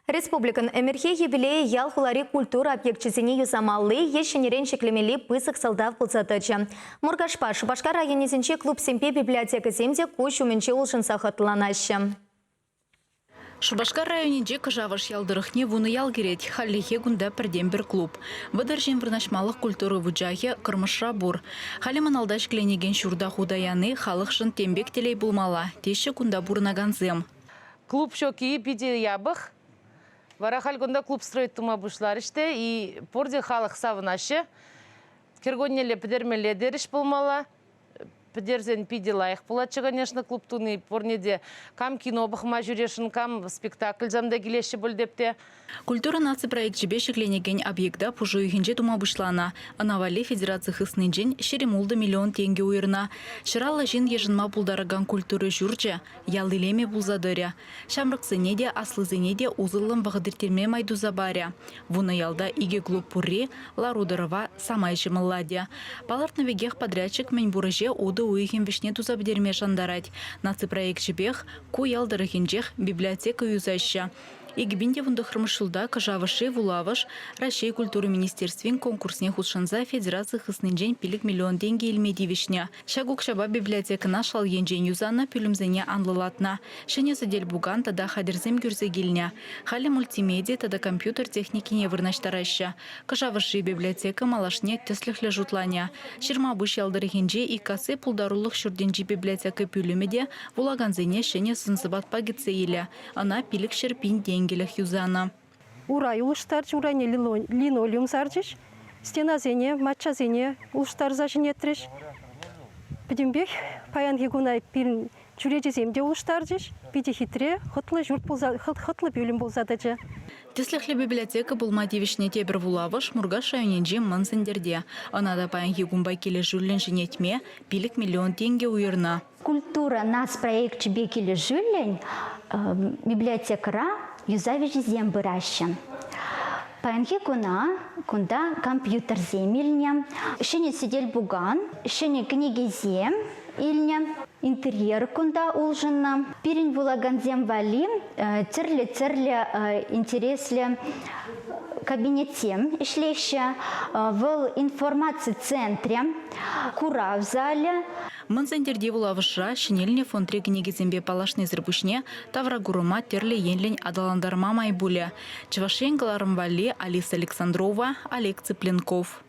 Республикӑн ӗмӗрхи юбилейӗ ял-хулари культура объекчӗсене юсамалли е ҫӗнӗрен ҫӗклемелли пысӑк сӑлтав пулса тӑчӗ. Муркашпа Шупашкар районӗсенчи клубсемпе библиотекӑсем те куҫ умӗнче улшӑнса хӑтланаҫҫӗ. Шупашкар районӗнчи Кӑшавӑш ял тӑрӑхне вунӑ ял кӗрет. Хальлӗхе кунта пӗртен-пӗр клуб. 30 ҫын вырнаҫмалӑх культура вучахӗ Кӑрмӑшра пур. Халӗ Мӑналта ҫӗкленекен ҫурта хута яни халӑхшӑн тем пек телей пулмалла, теҫҫӗ кунта пурӑнакансем. Клуб ҫукки питӗ япӑх. Вара халь кунта клуб строить тума пуҫларӗҫ те, и пурте халӑх савӑнаҫҫӗ. Кӗркуннелле пӗтермелле терӗҫ пулмалла. Пӗтерсен питӗ лайӑх пулатчӗ, конечно, клуб туни пурне те. Кам кино пӑхма ҫӳресшӗн, кам спектакльсем те килеҫҫӗ пуль теп те. Культура наци проекчӗпе ҫӗкленекен объекта пуш уйӑхӗнче тума пуҫланӑ. Ӑна валли федераци хыснинчен 26 миллион тенкӗ уйӑрнӑ. 150 ҫын йышӑнма пултаракан культура ҫурчӗ ял илемӗ пулса тӑрӗ. Ҫамрӑксене те, аслисене те усӑллӑн вӑхӑт ирттерме май туса парӗ. Вунӑ ялта икӗ клуб пурри лару-тӑрӑва самай ҫӑмӑллатӗ. Палӑртнӑ пекех подрядчик мӗнпур ӗҫе утӑ уйӑхӗн вӗҫне туса пӗтерме шантарать. Наци проекчӗпех ку ял тӑрӑхӗнчех библиотека юсаҫҫӗ. 2019 ҫулта Кӑшавӑшри вулавӑш Раҫҫей культура министерствин конкурсне хутшӑнса федераци хыснинчен 5 миллион тенкӗ илме тивӗҫнӗ. Ҫак укҫапа библиотекӑна шал енчен юсанӑ, пӳлӗмсене анлӑлатнӑ, ҫӗнӗ сӗтел-пукан тата хатӗрсем кӳрсе килнӗ. Халӗ мультимеди тата компьютер техникине вырнаҫтараҫҫӗ. Кӑшавӑшри библиотека малашне тӗслӗхлӗ шутланӗ. Ҫырмапуҫ ял тӑрӑхӗнчи Иккасси пултарулӑх ҫуртӗнчи библиотека пӳлӗмӗ те вулакансене ҫӗнӗ сӑн-сӑпатпа кӗтсе илӗ. Ӑна 500 000 тенкӗлӗх юсанӑ. Урай улӑштарчӗ, урайне линолеум сарчӗҫ, стенасене, маччасене улӑштарса ҫӗнетрӗҫ. Пӗтӗмпех паянхи куна пирӗн чӳречесем те улӑштарчӗҫ. Питӗ хитре, хӑтлӑ ҫурт пулса, хӑтлӑ пӳлӗм пулса тӑчӗ. Тӗслӗхлӗ библиотека пулма тивӗҫнӗ тепӗр вулавӑш Муркаш районӗнчи Мӑн Сӗнтӗрте. Ӑна та паянхи кунпа килӗшӳллӗн ҫӗнетме 5 миллион тенкӗ уйӑрнӑ. Культура нацпроекчӗпе килӗшӳллӗн библиотекӑра юсав ӗҫӗсем пыраҫҫӗ. Паянхи куна кунта компьютерсем илнӗ, ҫӗнӗ сӗтел-пукан, ҫӗнӗ кӗнекесем илнӗ, интерьер кунта улшӑннӑ. Пирӗн вулакансем валли тӗрлӗ-тӗрлӗ интереслӗ кабинетсем ӗҫлеҫҫӗ. Вӑл информаци центрӗ, курав залӗ. Мӑн Сӗнтӗрти вулавӑшра ҫӗнелнӗ фондри кӗнекесемпе паллашнисӗр пуҫне тавракурӑма тӗрлӗ енлӗн аталантарма май пулӗ. Чӑваш Ен кӑларӑм валли Алиса Александрова, Олег Цыпленков.